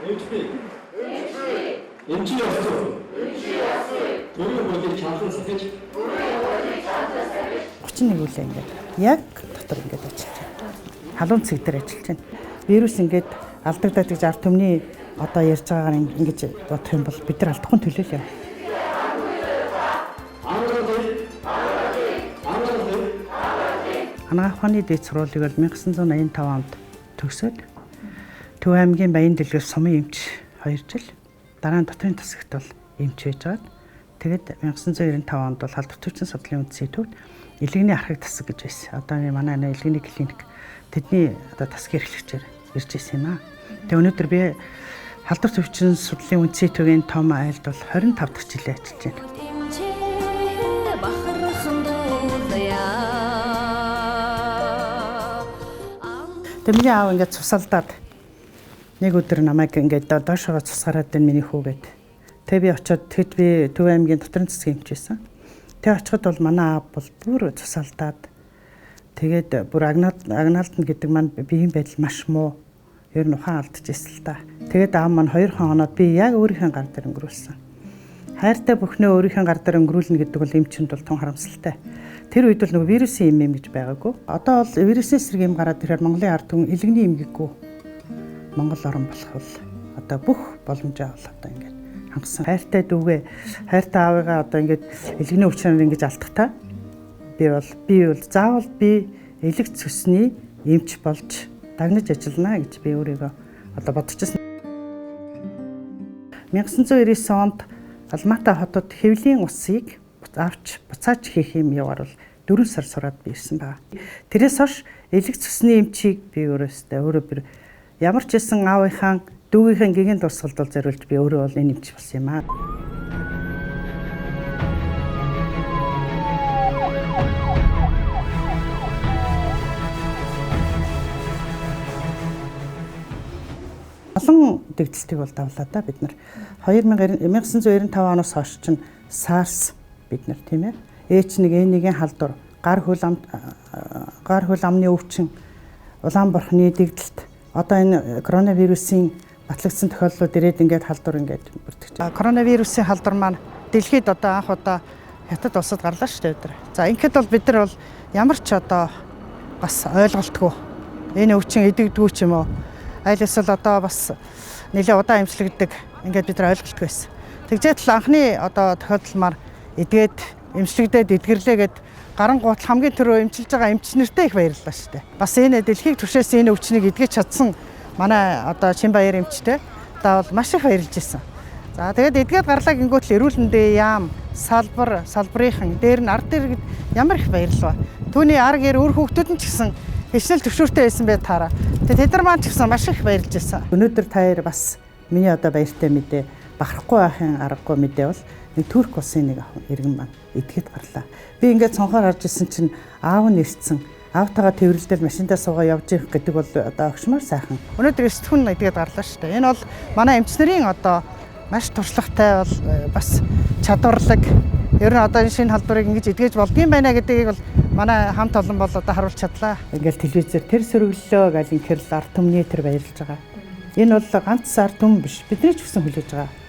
Эмчби. Эмчийн ёс зүй. Төрийн хуулийг чанлан сахиж 31 үлээ ингээд яг дотор ингээд ажиллаж байна. Халуун цэг дээр ажиллаж байна. Вирус ингээд алдагдаад гэж ард түмний одоо ярьж байгаагаар ингэж бодох юм бол бид нар алдахгүй төлөөлөө. Ангаалыг Ангаалыг Анагаах ухааны дээд сургуулийг бол 1985 онд төгсөөд Төв аймгийн Баян дэлгэр сумын эмч 2 жил, дараа нь дотрын тасагт бол эмч байж байгаад тэгээд 1995 онд бол халдвар төвчин судлалын үндэсний төвд элэгний архаг тасаг гэж байсан. Одоо манай элэгний клиник тэдний одоо тасгийн эрхлэгчээр ирж ирсэн юм аа. Тэгээд өнөөдөр би халдвар төвчин судлалын үндэсний төвийн том айлд бол 25 дахь жилээ ажиллаж байна. Тэгээд миний аав ингээд цусалдаад нэг өдөр намайг ингээд доошоогоо цусгараад байна миний хүү гэд. Тэгээ би очиод тэгэд би Төв аймгийн дотрын засгийн эмч байсан. Тэгээ очиход бол манай аав бол бүр цусалдаад тэгээд бүр агнаалдна гэдэг маань биеийн байдал маш муу. Ер нь ухаан алдчихсан л та. Тэгээд аав маань 2 хоноод би яг өөрийнхөө гар дээр өнгөрүүлсэн. Хайртай бүхнээ өөрийнхөө гар дээр өнгөрүүлнэ гэдэг бол эмчинд бол тун харамсалтай. Тэр үед бол нөгөө вирусын эм юм гэж байгаагүй. Одоо бол вирусын эсрэг эм гараад ирэхээр Монголын ард түмэн элэгний эмгэггүй Монгол орн болох бол одоо бүх боломжоо бол одоо ингээд хангасан. Хайртай дүүгээ, хайртай аавыгаа одоо ингээд элэгний өвчнөр ингэж алдахтаа би бол заавал би элэг цөсний эмч болж дагнаж ажиллана гэж би өөрийгөө одоо бодчихсон. 1999 онд Алмата хотод хэвлийн усыг авч буцааж хийх юм яваар бол 4 сар сураад би ирсэн байгаа. Тэрээс хойш элэг цөсний эмчийг би өөрөө би ямар ч байсан аавынхаа дүүгийнхээ гэгэн дурсгалд бол зориулж би өөрөө бол энэ эмч болсон юм аа. Олон дэгдэлтийг бол давлаа да бид нар. 1995 оноос хойш чинь SARS бид нар тийм ээ. H1 N1-ийн халдвар, гар хөл амны өвчин, улаан бурхны дэгдэлт, одоо энэ коронавирусын батлагдсан тохиолдлууд ирээд ингээд халдвар ингээд бүртгэж. Коронавирусын халдвар маань дэлхийд одоо анх удаа Хятад улсад гарлаа шүү дээ бид нар. За ингээд бол бид нар бол ямар ч одоо бас ойлголтгүй. Энэ өвчин эдэгдгүү ч юм уу. Аль эсвэл одоо бас нэлээд удаан эмчлэгддэг ингээд бид нар ойлголтгүй байсан. Тэгжээд л анхны одоо тохиолдол маань эдгээд эмчлэгдээд эдгэрлээ гэд гаран гутал хамгийн түрүү эмчилж байгаа эмч нартай их баярлалаа шүү дээ. Бас энэ дэлхийг түшээсэн энэ өвчнийг эдгэж чадсан манай одоо Чинбаяр эмчтэй одоо бол маш их баярлж ирсэн. За тэгээд эдгээд гарлаа гингүүтэл эрүүл мэндийн яам, салбар, салбарынхан дээр нь ард дэргэд ямар их баярлалаа. Түүний ар гэр үр хүүхдүүд нь ч гэсэн хичнээн төвшөөртэй байсан бай таараа. Тэгээд тэд нар маань ч гэсэн маш их баярлж ирсэн. Өнөөдөр та хоёр бас миний одоо баяртай мэдээ бахархгүй байхын аргагүй мэдээ бол нэг Турк улсын нэг иргэн маань эдгээд гарлаа. Би ингээд цонхоор харж ирсэн чинь аав нь ирсэн. Аавтайгаа тэрвэрлдэл машиндаа суугаа явж ирэх гэдэг бол одоо огшмаар сайхан. Өнөөдөр 9 хүн эдгээд гарлаа шүү дээ. Энэ бол манай эмч нарын одоо маш туршлагатай бол бас чадварлаг. Ер нь одоо энэ шинэ халдварыг ингэж эдгэж болдгийм байна гэдгийг бол манай хамт олон бол одоо харуулж чадлаа. Ингээл телевизээр тэр сөрөглөө гал инхэрл ард түмний тэр баярлж байгаа. Энэ бол ганц ард түмэн биш. Бидний ч гэсэн хүлээж байгаа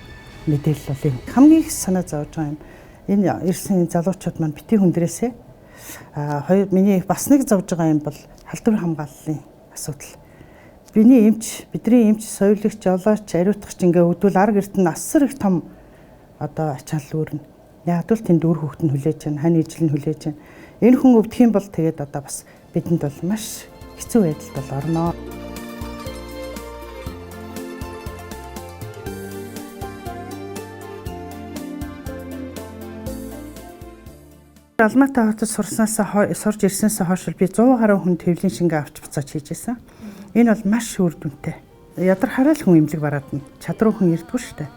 мэдээлэл бол энэ. Хамгийн их санаа зовж байгаа юм. Энэ ирсэн залуучууд маань бити хүндрээсээ хоёр миний бас нэг зовж байгаа юм бол халдвар хамгааллын асуудал. Биний эмч, бидний эмч, соёлогч, жолооч, ариутгач ингээ өвдвөл ар гэрт нь асар их том одоо ачаал үүрнэ. Яг л тэнд үр хүүхэд нь хүлээж байна, хань ижил нь хүлээж байна. Энэ хүн өвдөх юм бол тэгээд одоо бас бидэнд бол маш хэцүү байдалд бол орно. Алмата хотод сурж ирснээс хойш би 100 гаруй хүн тэвлийн шингээ авч буцаач хийж байсан. Энэ бол маш үр дүнтэй. Ядархаараа л хүн эмнэлэг бараадна. Чадруу хүн ирдэггүй шүү дээ.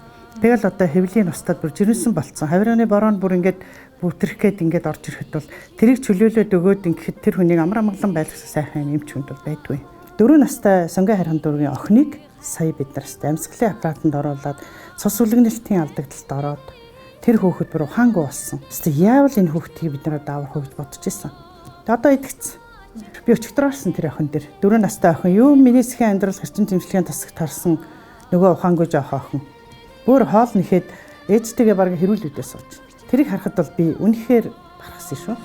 Тэгэл одоо хэвлийн устдад бүр жирэмсэн болцсон. Хавирганы бороонд бүр ингээд бүтрэх гээд ингээд орж ирэхэд бол тэрийг чөлөөлөөд өгөөд ингээд тэр хүнийг амар амгалан байлгах сайхан юм эмч хүнд бол байдгүй. 4 настай Сонгой хайрхан дүүргийн охиныг сая бид нараас амьсгалын аппаратанд оруулаад цус үлгэнэлтийн алдагдлалд ороод тэр хүүхэд бүр ухаангүй болсон. Эсвэл яавал энэ хүүхдийг бид нараа даавах уу гэж бодож исэн. Тэг одоо идэгцсэн. Би өчигдөр орсон тэр охин дээр. 4 настай охин юу миний сэхэн амьдрал хэрчим зэмшлэгийн тасагт харсан Нөгөө ухаангүй жоох охин. Бүр хоол нэхэд ээжтэйгээ бараг хэрүүлүүдээ сууж. Тэрийг харахад бол би үнэхээр бархсан шүү.